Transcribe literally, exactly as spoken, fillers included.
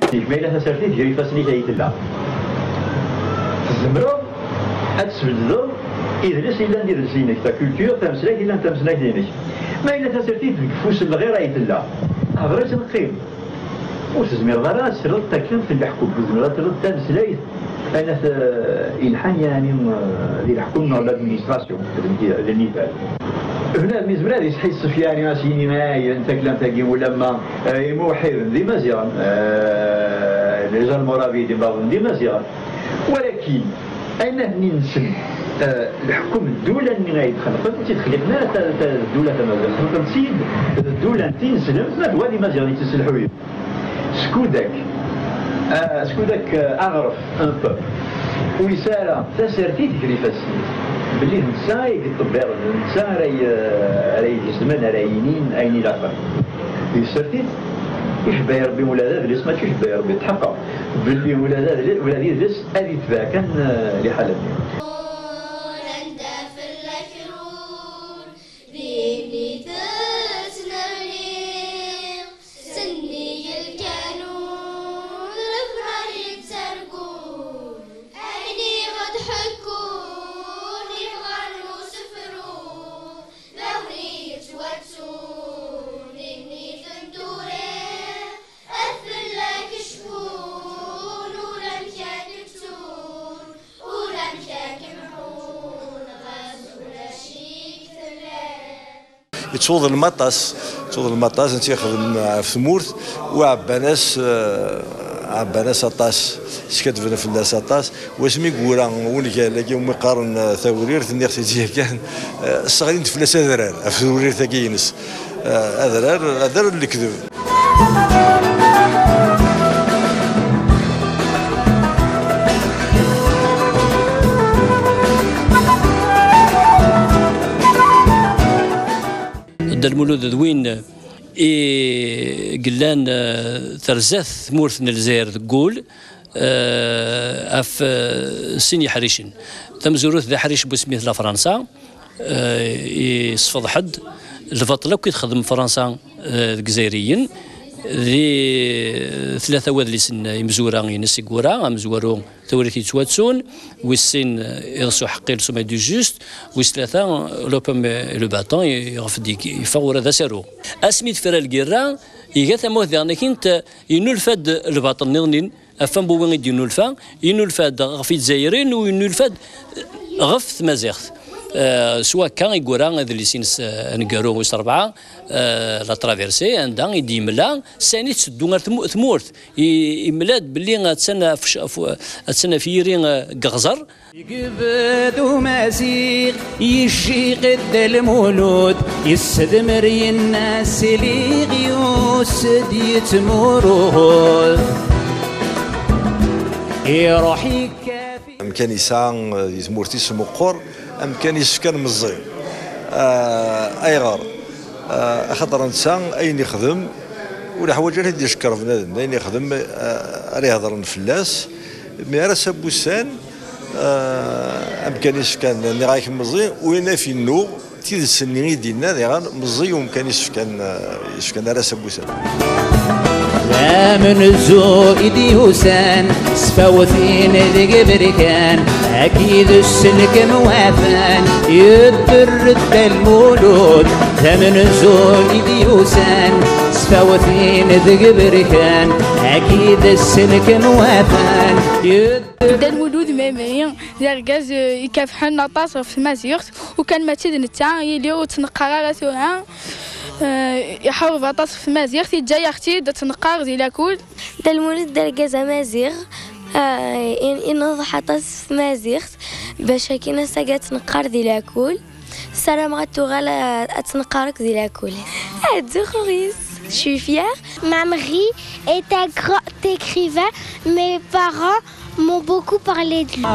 Ma yella tasertit gar ifassen-ik ay tella, tzemreḍ ad tesbeddeḍ idles yellan d idles-inek, la culture, tameslayt yellan d tameslayt-inek. Ma yella tasertit deg ufus n lɣir ay tella, hder-as neqqim. Ur tezmireḍ ara ad terreḍ taklemt n leḥkem, ur tezmireḍ ad terreḍ tameslayt, ayen at, eh, yelḥan, yeɛni, eh, di leḥkem neɣ l'administration, d lmithal. Bnadem yezmer ad isḥissef, yeɛni, ad s-yini, ay, taklemt-agi ulamma, eh, imuḥiden d imaziɣen, eh, les Almoravides baḍen d imaziɣen. Walakin, ayen-nni-nsen, eh, leḥkem n ddula-nni ay d-xelqen, ur tt-id-xliqen ara ta-, ta-, ddula tamaziɣt, xelqen-tt-id d ddula n tineslemt, ma d wa d imaziɣen i tt-isselḥuyen. Skudak, eh, skudak, eh, aɣref, un peuple, ur yesɛi ara tasertit gar ifassen-is, belli d netta ay yeṭṭebbiren, d netta ara y-, ara igezzmen, ara yinin ayen ilaqen. Di tsertit, icebba-yi Rebbi ula d adlis, mačči icebba-yi Rebbi, tḥeqqeɣ belli ula d adlis, ula d idles ad yetbeɛ kan, eh, liḥala-nni. Anda fell-ak run, din i tettnerni, sennig lkanun, lebrar yettargun, ayen i ɣ-d-ḥekkun, ibɣan n usefru, ma ur yettwattun, din i ten-turiɣ. Ad fell-ak cfun, ulamek ad k-ttun, ulamek ad k-mḥun, ɣas ulac-ik telliḍ. Yettwaḍlem aṭas, yettwaḍlem aṭas, netta yexdem ɣef tmurt, u ɛebban-as, eh, ɛebban-as aṭas, skaddben fell-as aṭas. Wasmi i yura wungal-agi umi qqaren, eh, Tawrirt, nniɣ-t-id yakan, eh, sseɣlin-d fell-as adrar ɣef tewrirt-agi-ines. Eh, adrar, adrar n lekdeb. Dda Lmulud d win i yellan, eh, terza-t tmurt n Lezzayer deg wul, eh, ɣef, eh, sin yeḥricen. Tamezwarut d aḥric bu isem-is la Fransa, eh, yessefḍeḥ-d lbaṭel akk i texdem Fransa, eh, deg Izzayriyen. Di tlata wadlisen imezwura-ines i yura, amezwaru Tawrirt yettwattun, wis sin, eh, iḍes uḥeqqi, le sommet du juste, wis tlata, l'opium et le bâton, i-, iɣef d-yeffeɣ ura d asaru. Asmi tefra lgirra, iga tamawt diɣen akint, eh, yennulfa-d lbaṭel nniḍen, ɣef wambuwi i d-yennulfa, yennulfa-d ɣef Izzayriyen u yennulfa-d ɣef tmaziɣt. Eh, s wakka i yura adlis-ines, eh, aneggaru wis rebɛa, eh, La Traversée, anda i d-yemla sani tetteddu ɣer tmu-, tmurt. I-, yemla-d belli attan ɣef c-, ɣef, attan ɣef yiri, eh, n yeɣẓer. Yegdeb Umaziɣ, yecciq Dda Lmulud, yessedmer, yenna sliɣ yus-d yettmurud. Iruḥ yekkafi. Amkan yesɛa, eh, di tmurt-is meqqer, amkan yessefk ad meẓẓi. Ah, ayɣer? Ah, axaṭer netta ayen ixdem ur iḥwaǧ ara ad d-icekkeṛ bnadem, d ayen ixdem, ah, ara ihedṛen fell-as. Mi ara s-abussan, ah, amkan yessefk ad, nniɣ-ak meẓẓi, u yenna-f yennuɣ, tidet-nni i d-yenna, diɣen meẓẓi umkan isefkan, isefkan ara s-abussan. D amenzu i d-yusan s fawtin deg iberkan, akked sselkem wafan, yedder Dda Lmulud. D amenzu i d-yusan s fawtin deg iberkan, akked sselkem wafan, yedder Dda Lmulud Mɛemmri d argaz, eh, ikefḥen aṭas ɣef tmaziɣt, u kan mačči d netta, yili ur ttneqqar ara tura. Eh, iḥareb aṭas ɣef tmaziɣt, yeǧǧa-yaɣ-tt-id ad tneqqar di lakul. Dda Lmulud d argaz amaziɣ, eh, in-, ineḍḥ aṭas ɣef tmaziɣt, bac akin ass-agi ad tneqqar di lakul. Ssarameɣ ad tuɣal, eh, ad tneqqar akk di lakul. Ad ttzuxxuɣ yis-s. Je suis fière. Mɛemmri est un grand écrivain. Mes parents m'ont beaucoup parlé de lui.